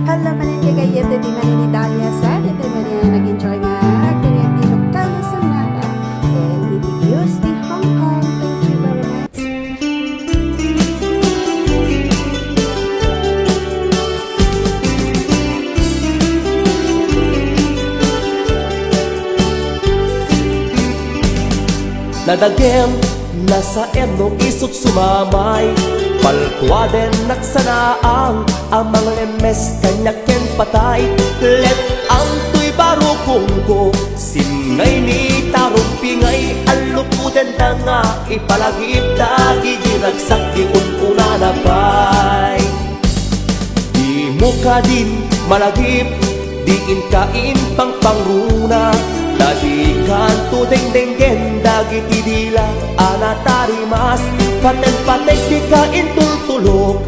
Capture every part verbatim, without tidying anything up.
Hello, manen ti gayyem, ti manen ni Dahlia San, iti manen nag-enjoy nga agdiriag ti lokal nga sonata. And iti Views ti Hong Kong. Thank you very much. Nadagem, nasaem no isut sumamay. Paltuaden nagsanaang a manglemmes kaniak ken patay. Let-ang toy barukongko, simngay ni tarumpingay, allukudenda nga ipalagip dagiti ragsak ti un-unana pay. Dimo kadin malagip, diin ka impangpangruna, ta dikanto dengdenggen dagiti dila a natarimas. Paten-paten dika intultulok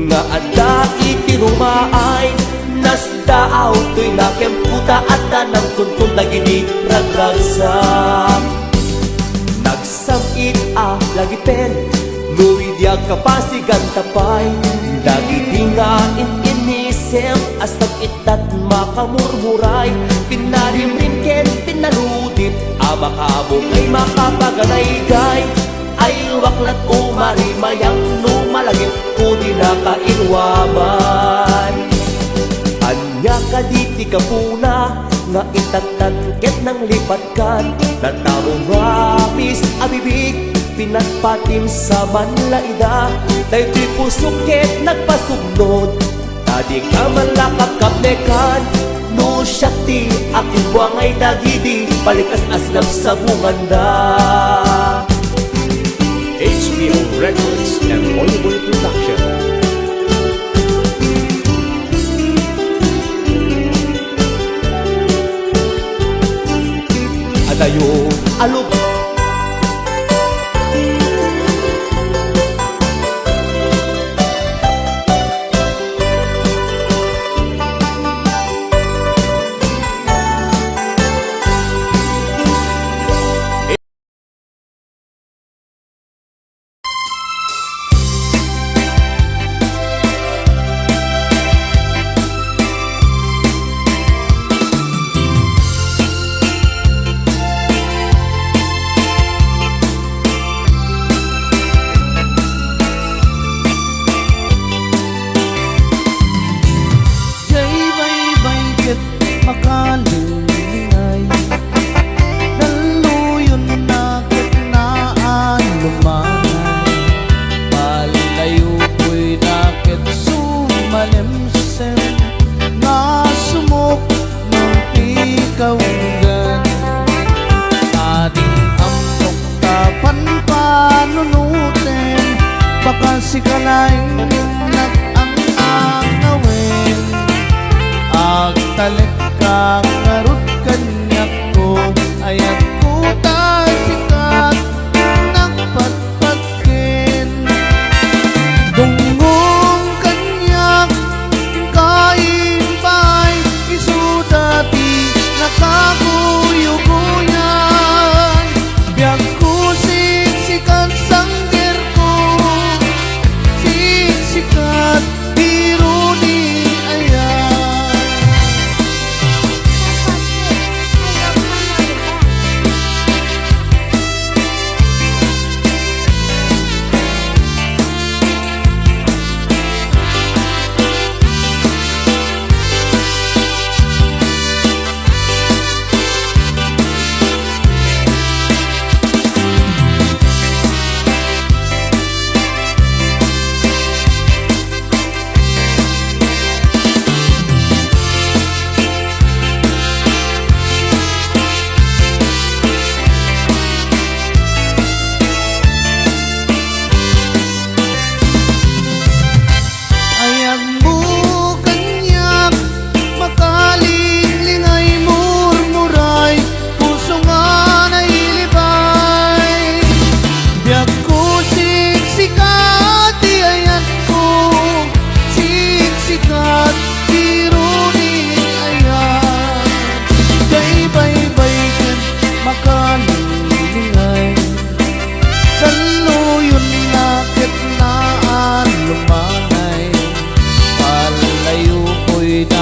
nga adda iti rumaay. Nasdaaw toy nakem, kuta adda nangtuntun dagiti ragragsak. Nagsam-it a lagipen no idi agkapasiganta pay dagiti nga in-innisem a sab-itdat makamurmuray, pinarimrim ken pinaludip a makaammo kay makapaganaygay. Aywak lat umarimayam no malagipko dinaka inwaman. Ania kadi ti gapuna nga itattan ket nanglipat kan natarong nga amis a bibig, pinatpatim sa manlaida, daytoy pusok ket nagpasugnod. Ta dika man la kapkapnekan, no siak ti akimbuangay dagidi palikas a sinabsabunganda. H P O Records and Oliboy Production. Adayo a lub-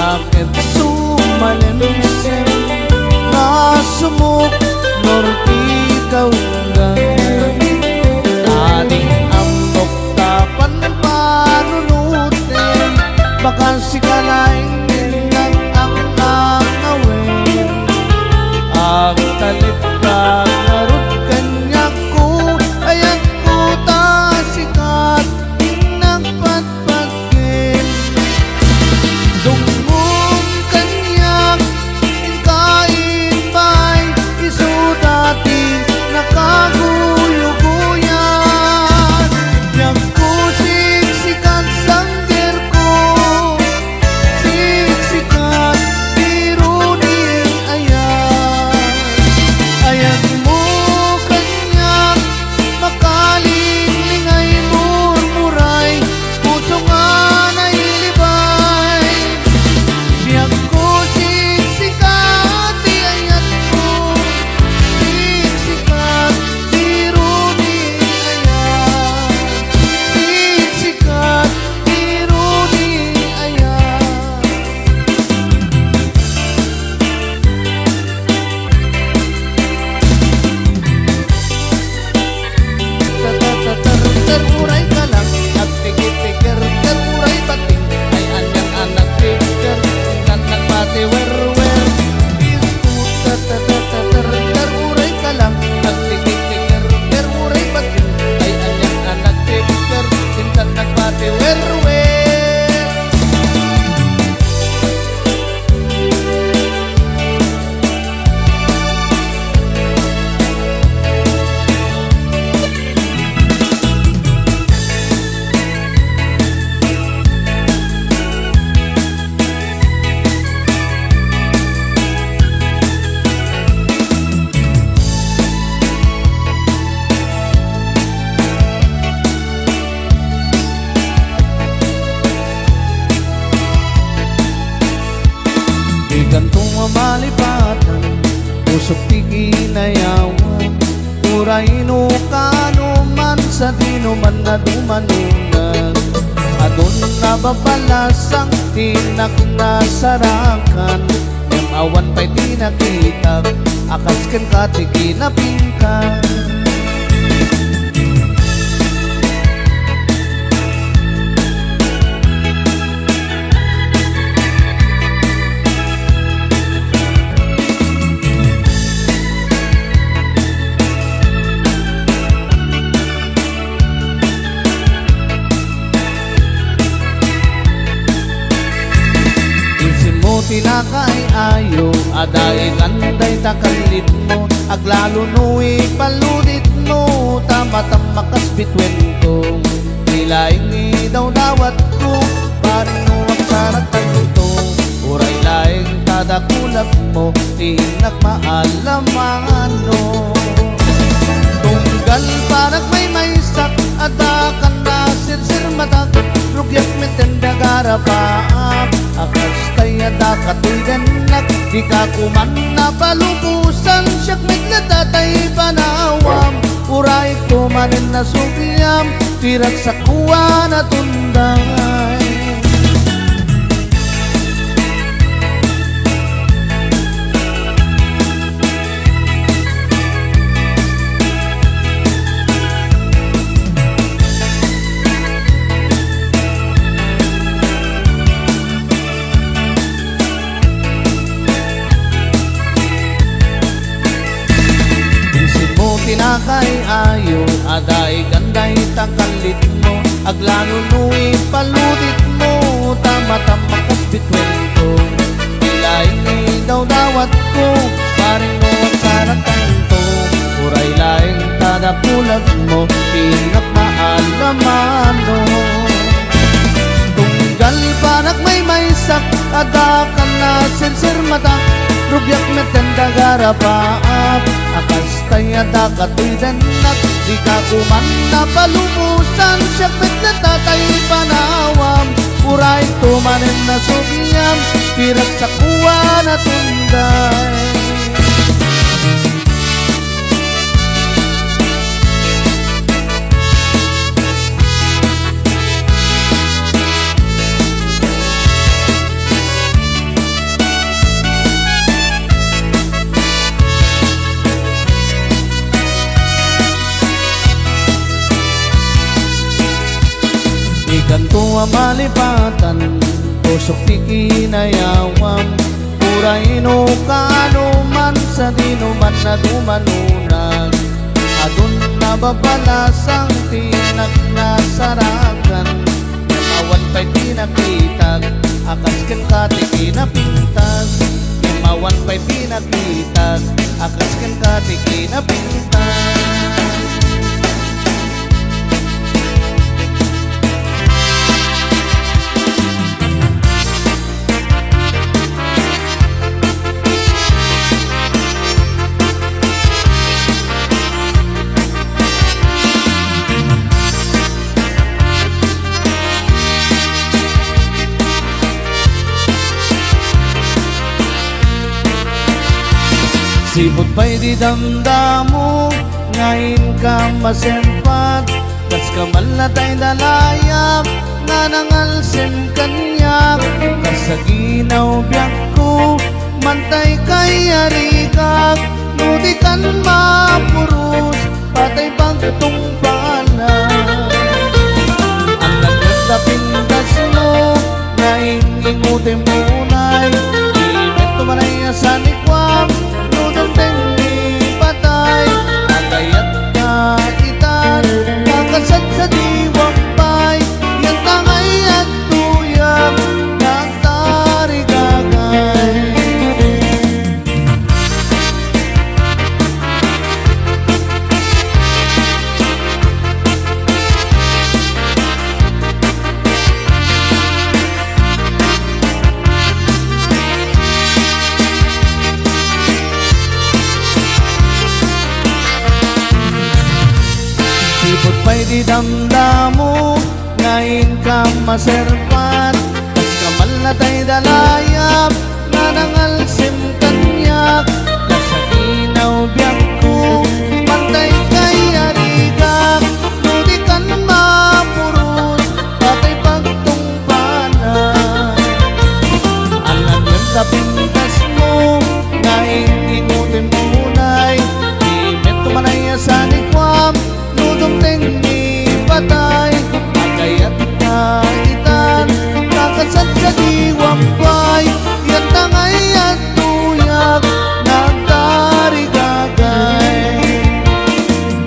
Ket sumalimsim nga sumuknor ti kaunggan. Ading ammok ta panpanunotem, bakas sika laeng nang ang-angawen. Agtalekka ngarud kaniak, ayatko ta sika ti nagpatpatgen. Dumngom kaniak, inka imbay, isuda ti nakaguyugoyan. Biagko siksikat, sanggerko, siksikat, diro ni ayat. Ayatmo kaniak, makalinglingay, murmuray, puso nga nailibay. Biagko, siksikat ti ayatko, siksikat, diro ni ayat. Siksikat, diro ni ayat. Ter-ter-ter-ter, uray ka lang, agtigitigger, ter-ter-ter-ter, uray bating, ay anian a nagtigger, intan nagpatiwerwer. Ter-ter-ter-ter, ter-ter-ter-ter, uray ka lang, agtigitigger, ter-ter-ter-ter, uray bating, ay anian a nagtigger, intan nagpatiwerwer. Dikanto nga malipatan, pusok ti kinayawan. Uray no kaano man, sadino man a dumanunan, adun a babalasang ti naknasarakan. Ngem awan pay ti nakitak a kas kenka ti kinapintas. Isimmo ti nakaay-ayo a daigan dayta kallitmo, aglalo no ipaluditmo, ta matammakas bituentong ti laeng idawdawatko, bareng no agsaratanto, uray laeng ta dakulagmo ti innak maalamano. Tunggal panagmaymaysak, adda kan nasirsirmatak, rugiak metten dagarapaak, a kasta aya dakatoy dennak, dika koman napalubosan, siak met latta tay panawam, uray ko manen nasubliam, ti ragsak ko a natunday. Isimmo ti nakaay-ayo a daigan dayta kallitmo, aglalo no ipaluditmo, ta matammakas bituentong ti laeng idawdawatko, bareng no agsaratanto, uray laeng ta dakulagmo ti innak maalamano. Tunggal panagmaymaysak, adda kan nasirsirmatak, rugiak metten dagarapaak, a kasta aya dakatoy dennak, dika koman napalubosan, siak met latta tay panawam, uray ko manen nasubliam, ti ragsak ko a natunday. A malipatan, pusok ti kinayawam. Uray no kaano man, sadino man nadumanunag. Adun nababalasang ti nagnasarakan. Ngem awan pay pinakitak, a kas kenka ti kinapintas. Ngem awan pay pinakitak, a kas kenka ti kinapintas. Sipud pay di damdamo nga inka maserpat, kas kamalna tay dalayap nga nangalsem kaniak, kas aginaw biagko, mantay kay arigak, no dikan mapuros, patay bagtong panganak. Annak met a pintasmo nga ing-ingutem unay, imet tumanay a sanikuam, no dumteng ni patay, agayatka itan, kakasadsadiwak pay, yan tangay adtoyak, nga agtarigagay. Sipud pay di damdamo nga inka maserpat, kas kamalna tay dalayap nga nangalsem kaniak, kas aginaw biagko, mantay kay arigak, no dikan mapuros, patay pagtungpanak. Annak met a pintasmo nga ing-ingutem unay, imet tumanay a sanikuam, no dumteng ni patay, agayatka itan, kakasadsadiwak pay, yan tangay adtoyak, nga agtarigagay.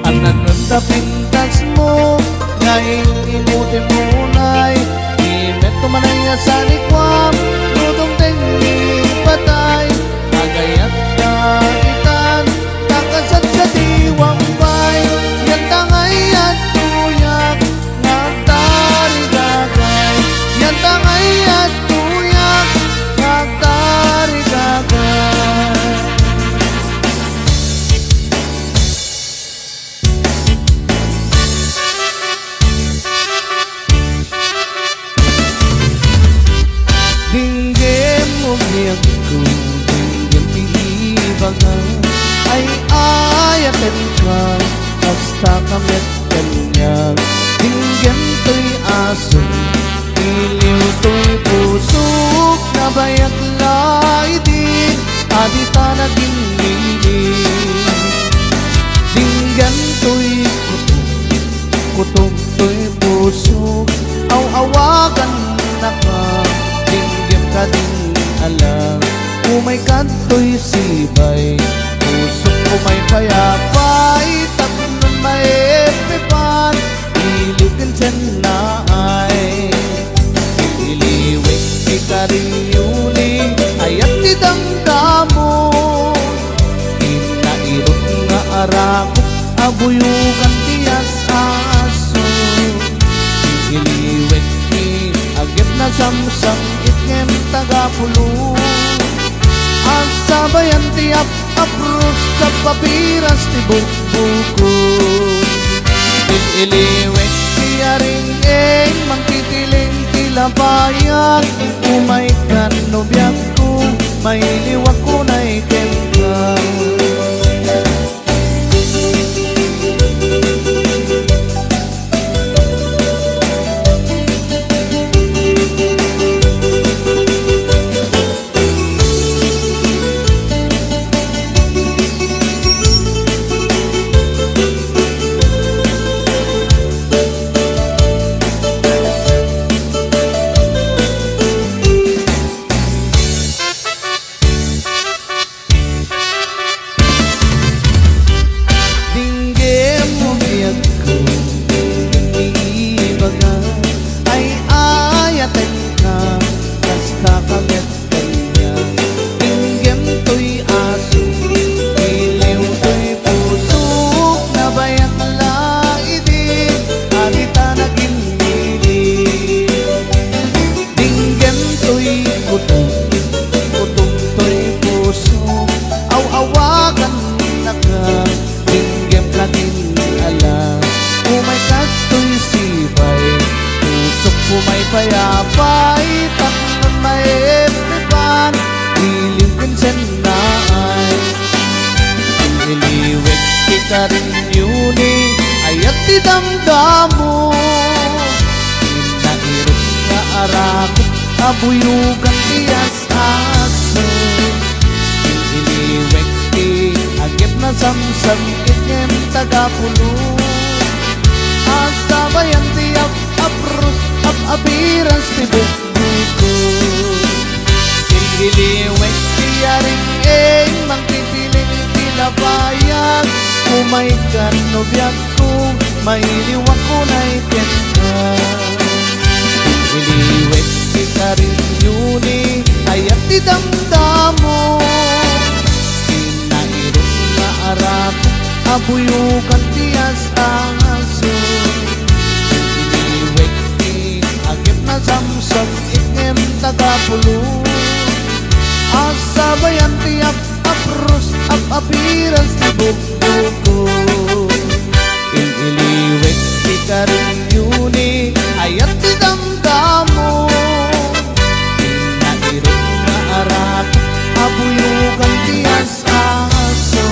Annak met a pintasmo nga ing-ingutem unay, imet tumanay a sanikuam, no dumteng ni patay, agayatka itan, kakasadsadiwak pay, yan tangay adtoyak, nga agtarigagay, yan tangay adtoyak, nga agtarigagay. Dinggem, o biagko, dinggem ti ibagam. Ay-ayatenka, kasta ka met kaniak. Dinggem toy asum, iliw toy pusok, nabayag la idi a dita nagingngilin. Dinggem toy kutok, kutok toy pusok, aw-awagannaka, dinggem kadin alam. Umay kadtoy sibay, pusok, umay payapay, tapno maeppepan, iliw ken sennaay. Iliwek ti kariuli, ayat ti damdamo. Innairut nga arakop a buyogan ti as-aso. Iliwek ti agep na samsam-it ngem tagapulo. Agsabayan ti ap- Apros ket papiras ti bukbukon. Il-iliwek ti aring-eng, mangtitiling ti labayag. Umaykan no biagko, mailiwak unay kenka. Buyogan ti as-aso, iliwek ti agep nasamsam, ngem taga Pulon. Asabayan ti ap-, aprus, ap-apiras ti bukbuko. Iliwek ti yaring eng mangtitileng ti labayag. Umaykan no biag ko, mailiwak unay kenka. Iliwek ti karinyo ni ayat ti damdamo. Inairok nga arak a buyogan ti as-aso. Iliwek ti agep nasamsam, ngem taga Pulon. Asabayan ti ap-, aprus, ap-apiras ti bukbuko. Il-iliwek ti karinyo ni ayat ti damdamo. Inairok nga arak a buyogan ti as-aso.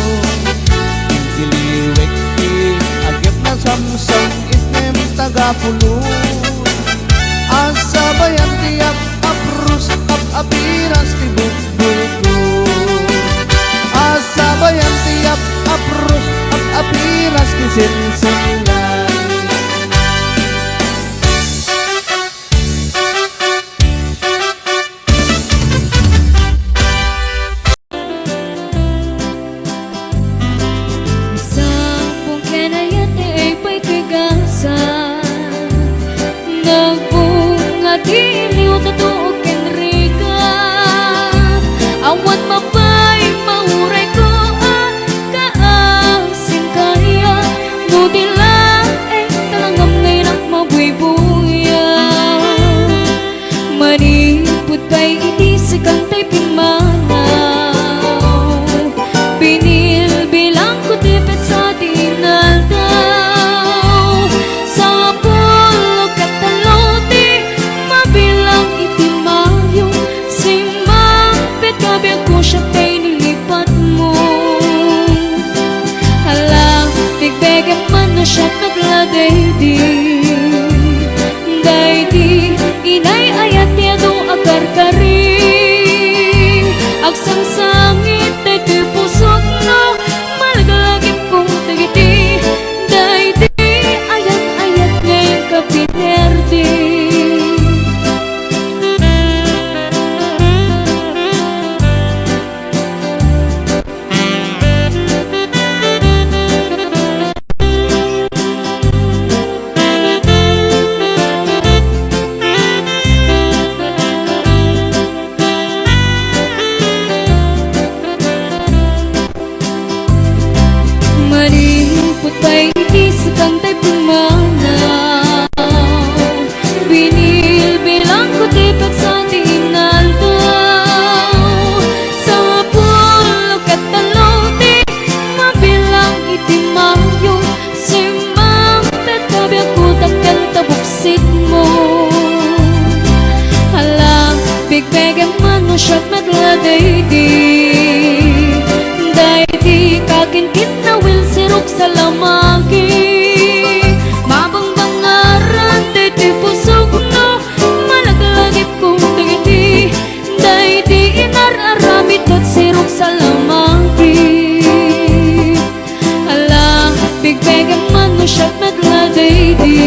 Il-iliwek ti agep nasamsam, ngem taga Pulon. Asabayan ti ap-, aprus, ap-apiras ti bukbuko. Asabayan ti ap-, aprus, ap-apiras ti sinsinlan. Nagsapong ken ayat ti aypay ti gasa. Nagbunga ti iliw, tato ken rigat. Awan mapay maurayko a kaasinkaya. No di laeng talangam nga inak mabuybuya. Manipud pay iti sikang tay pimmanaw, binilbilangko ti petsa ti inaldaw. Sapul ket tallo ti mabilang iti Mayo, simmangpet a biagko siak tay nilipatmo. Ala, bigbegem man no siak met la daydi. Daydi inay-ayat ti adu a karkari. Agsangsangit daytoy pusok no malaglagipko dagiti. Daydi ayat-ayat nga inka pinerdi. Manipud pay iti sikang tay pimmanaw, binilbilangko ti petsa ti inaldaw. Sapul ket tallo ti mabilang iti Mayo, simmangpet a biagko dakkel ta buksitmo. Ala, bigbegem man no siak met la daydi. Daydi kakinkinawil, sirok salamagi. Mabangbangaran daytoy pusok no malaglagipko dagiti. Daydi inar-aramid ket sirok salamagi. Ala, bigbegem man no siak met la daydi.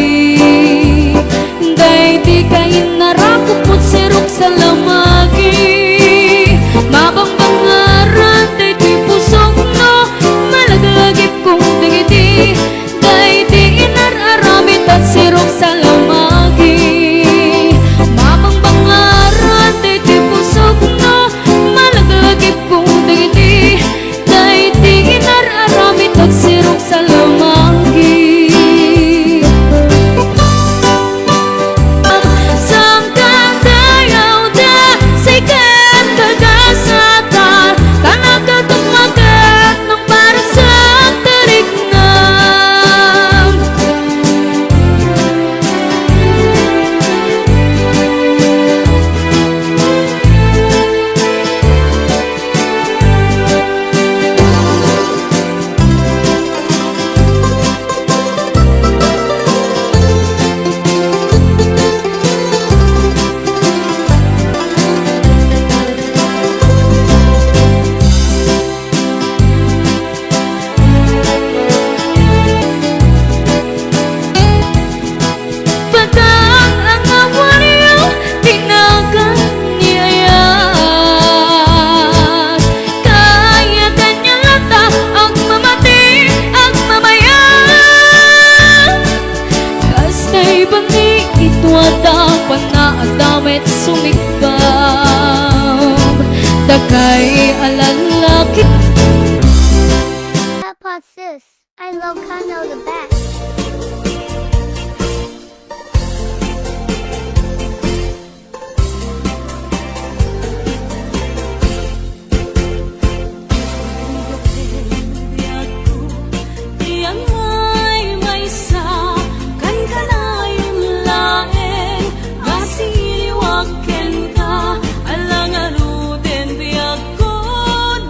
Daydi kainnarakop met sirok salamagi. Mabangbangaran daytoy pusok no malaglagipko dagiti. Daydi inar-aramid ket sirok salamagi. Mabangbangaran daytoy pusok no malaglagipko dagiti. Daydi inar-aramid ket sirok salamagi. Sangkan dayawda, say Sus, I love Kano the best. Ti angay maysa, kankanayon laeng, asiliwak kenka, ala ngaruden biagko,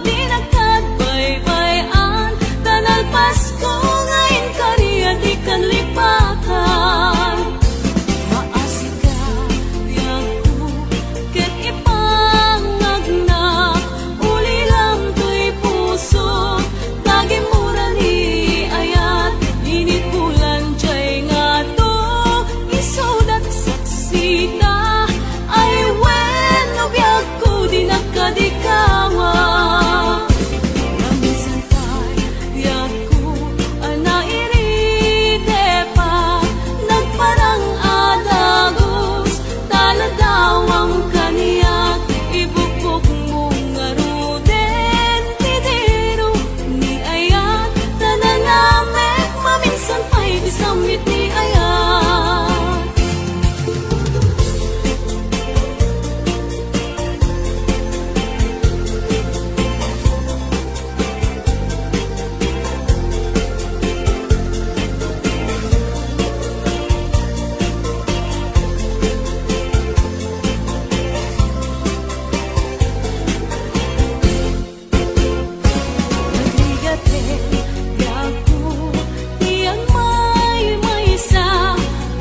dinak agbaybay-an, ta nalpasko nga inkari a dikan lipatan. Maasika, biagko, ket ipangagnak, ulilam toy puso, ta gimmura ni ayat, init bulan jay ngato, isudat saksita, ay wenno biagko, dinak kadi kawa. Namisan pay, biagko, a nairitepa, nagparang a dagus, taladawam kaniak, ibukbukmo ngaruden ti diro ni ayat, ta nanamek maminsan pay ti sammit ni ayat. Nagrigat, biagko, ti angmaymaysa,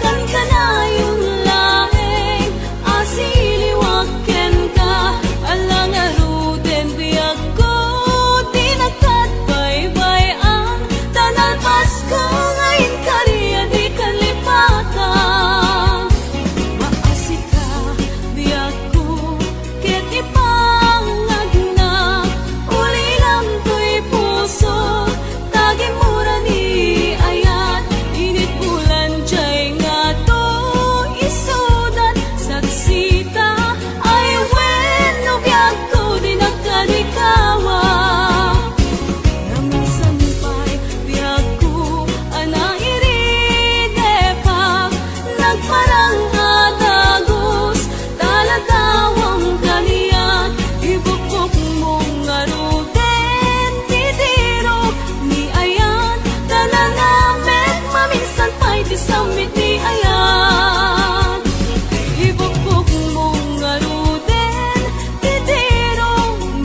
kankanayon laeng, asiliwak kenka, ala ngaruden biagko, dinak agbaybay-an, ta nalpasko nga inkari a dikan lipatan. Maasika, biagko, ket ipangagnak, ulilam toy puso, ta gimmura ni ayat, init bulan jay ngato, isudat saksita, ay wenno biagko, dinak kadi kawa. Namisan pay, biagko, a nairitepa, nagparang a dagus, taladawam kaniak, ibukbukmo ngaruden ti diro ni ayat, ta nanamek maminsan pay ti sammit ni ayat. Ibukbukmo ngaruden ti diro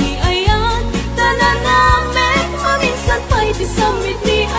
ni ayat, ta nanamek maminsan pay ti sammit ni ayat.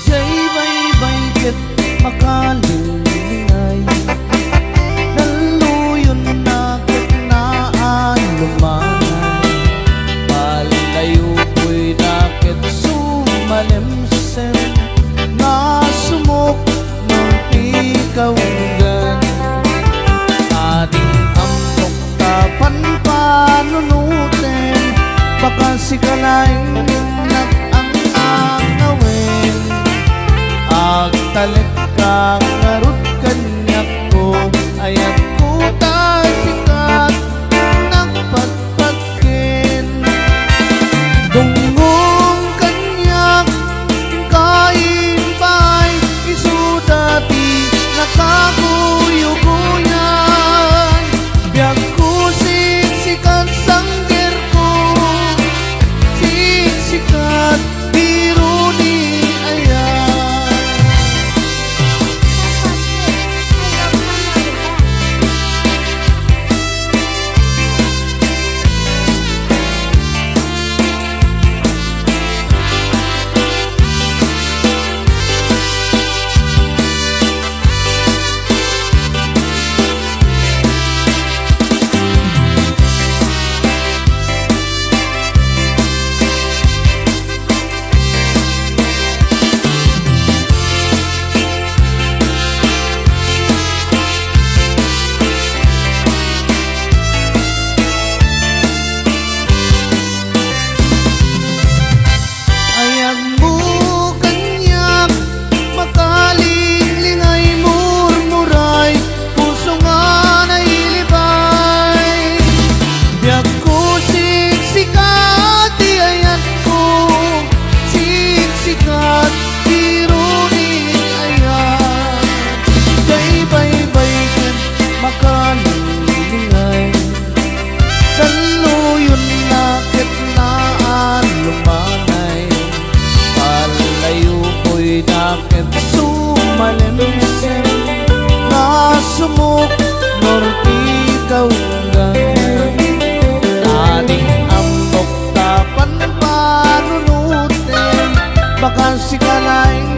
Jay baybay ket makalingay, naluyonna ket naalumanay, palayukoyna ket sumalemsem, nasumok no pikawngan. Ading ammok ta panpanunoten, baka sika laeng nag-ang-angawen. Agtalekka ngarud kaniak, ayatko ta sika nagpatpatken. Dungngon kaniak, inka imbay, isuda ti nakaguyugoyan. Biagko, siksikat sanggerko, siksikat diro ni ayat. Muknor ti kaunggan. Ading ammok ta panpanunoten, bakas sika laeng